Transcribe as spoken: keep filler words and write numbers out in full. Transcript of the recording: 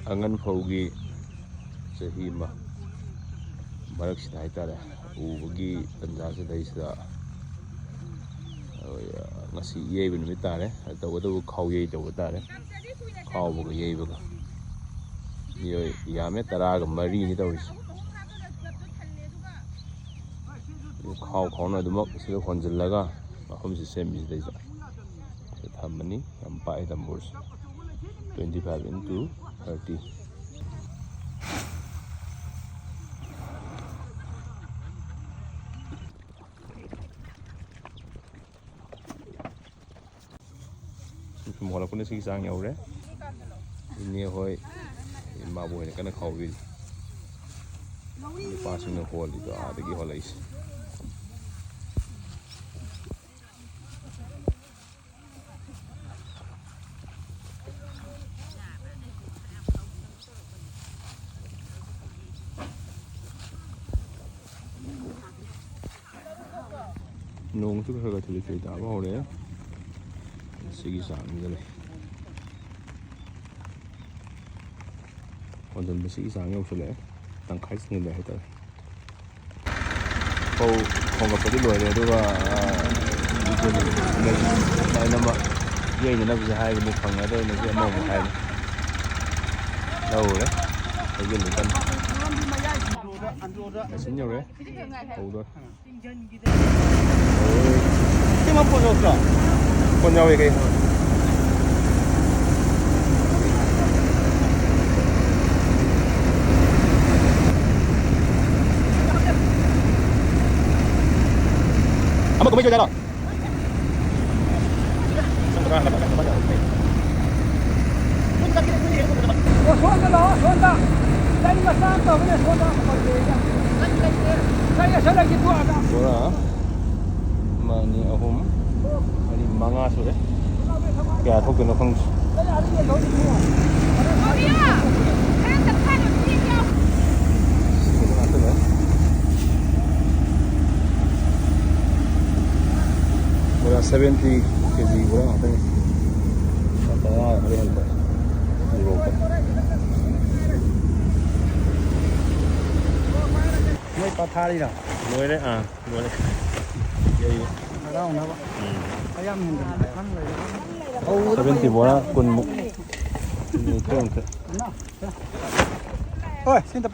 ꯂꯥꯡꯉꯟ ꯐꯧꯒꯤ ꯆꯍꯤ ꯑꯃ ꯃꯔꯛꯁꯤꯗ ꯍꯥꯏꯇꯥꯔꯦ, ꯎꯕꯒꯤ ꯇꯟꯖꯥꯁꯤꯗꯩꯁꯤꯗ ꯑꯩꯈꯣꯏ, ꯑ, ꯉꯁꯤ ꯌꯩꯕ ꯅꯨꯃꯤꯠ ꯇꯥꯔꯦ꯫ ꯇꯧꯕꯇꯕꯨ ꯈꯥꯎ ꯌꯩ ꯇꯧꯕ ꯇꯥꯔꯦ꯫ ꯈꯥꯎꯕꯒ ꯌꯩꯕꯒ ꯃꯤꯑꯣꯏ ꯌꯥꯝꯃꯦ, ꯇꯔꯥꯒ ꯃꯔꯤꯅꯤ ꯇꯧꯔꯤꯁꯦ꯫ ꯈꯥꯎ ꯈꯥꯎꯅ ꯑꯗꯨꯃꯛ ꯁꯤꯗ ꯍꯣꯟꯖꯤꯜꯂꯒ ꯃꯐꯝꯁꯤ ꯁꯦꯝꯃꯤꯁꯤꯗꯩꯗ ꯁꯤꯗ ꯊꯝꯃꯅꯤ꯫ ꯌꯥꯝ ꯄꯥꯛꯑꯦ ꯗꯝꯕꯨꯔꯁꯦ, twenty five into thirty꯫ ꯁꯨꯝ ꯍꯣꯜꯂꯛꯄꯅ ꯁꯤꯒꯤ ꯆꯥꯡ ꯌꯧꯔꯦ꯫ ꯏꯅꯦ ꯍꯣꯏ, ꯏꯃꯥꯕꯨ ꯍꯣꯏꯅ ꯀꯟꯅ ꯈꯥꯎꯕꯤꯔꯤ꯫ ꯅꯨꯄꯥꯁꯤꯡꯅ ꯍꯣꯜꯂꯤꯗꯣ ꯑꯥꯗꯒꯤ ꯍꯣꯜꯂꯛꯏꯁꯦ꯫ ꯅꯣꯡꯁꯨ ꯈꯔ ꯈꯔ ꯊꯤꯂꯤ ꯊꯤꯂꯤ ꯇꯥꯕ ꯍꯧꯔꯛꯑꯦ꯫ ꯁꯤꯒꯤ ꯆꯥꯡꯁꯤꯗ ꯂꯩ꯫ ꯍꯣꯟꯖꯟꯕ ꯁꯤꯒꯤ ꯆꯥꯡ ꯌꯧꯁꯜꯂꯛꯑꯦ꯫ ꯇꯪꯈꯥꯏ ꯆꯟꯁꯤꯜꯂꯦ ꯍꯥꯏꯇꯥꯔꯦ꯫ ꯐꯧ ꯈꯣꯝꯒꯠꯄꯗꯤ ꯂꯣꯏꯔꯦ, ꯑꯗꯨꯒ, ꯑ, ꯂꯥꯏꯟ ꯑꯃ ꯌꯩꯅꯅꯕꯁꯦ ꯍꯥꯏꯕꯅꯤ, ꯐꯪꯉꯗ꯭ꯔꯥ ꯍꯥꯏꯅꯁꯨ ꯑꯃꯃꯨꯛ ꯍꯥꯏꯕꯅꯤ꯫ ꯂꯧꯔꯦ꯫ ꯍꯩꯖꯤꯜꯂꯤ ꯀꯟꯅ꯫ ꯃꯦꯆꯤꯟ ꯌꯧꯔꯦ꯫ ꯍꯧꯗꯣꯔꯦ꯫ ꯁꯤ ꯃꯥ ꯐꯣꯟ ꯌꯧꯔꯛꯇ꯭ꯔꯣ? ꯐꯣꯟ ꯌꯥꯎꯋꯦ ꯀꯩ? ꯑꯃ ꯀꯨꯝꯍꯩ ꯆꯠꯂꯣ꯫ ꯑꯣ, ꯁꯣꯝꯗ ꯂꯥꯛꯑꯣ, ꯁꯣꯝꯗ꯫ ꯒꯥꯔꯤ ꯃꯆꯥ ꯑꯃ ꯇꯧꯕꯅꯦ, ꯁꯣꯝꯗ꯫ ꯒꯥꯔꯤ ꯑꯁꯣꯝꯗꯒꯤ ꯊꯣꯛꯑꯒ꯫ ꯕꯣꯔꯥ ꯑꯃ, ꯑꯅꯤ, ꯑꯍꯨꯝ, ꯃꯔꯤ, ꯃꯉꯥ ꯁꯨꯔꯦ꯫ ꯀꯌꯥ ꯊꯣꯛꯇꯣꯏꯅꯣ ꯈꯪꯗꯦ꯫ ꯁꯤꯗ ꯉꯥꯛꯇ ꯂꯩ꯫ ꯕꯣꯔꯥ seventy ꯀꯦ ꯖꯤ ꯕꯣꯔꯥ ꯉꯥꯛꯇꯅꯤ꯫ ꯂꯨꯄꯥ ꯇꯔꯥ ꯈꯔ ꯍꯦꯟꯕ꯫ ꯎꯔꯣꯛꯇ꯫ ꯊꯥꯔꯤꯔꯣ? ꯂꯣꯏꯔꯦ꯫ ꯑꯥ, ꯂꯣꯏꯔꯦ꯫ ꯌꯩꯕ꯫ ꯍꯔꯥꯎꯅꯕ꯫ ꯎꯝ꯫ ꯈꯔ ꯌꯥꯝ ꯍꯦꯟꯖꯟꯅ ꯍꯥꯏꯌꯣ꯫ ꯁꯚꯦꯟꯇꯤ ꯕꯣꯔꯥ ꯀꯨꯟꯃꯨꯛ꯫ ꯌꯩꯊꯣꯛ ꯑꯝꯇ꯫ ꯍꯣꯏ, ꯁꯤꯗ꯫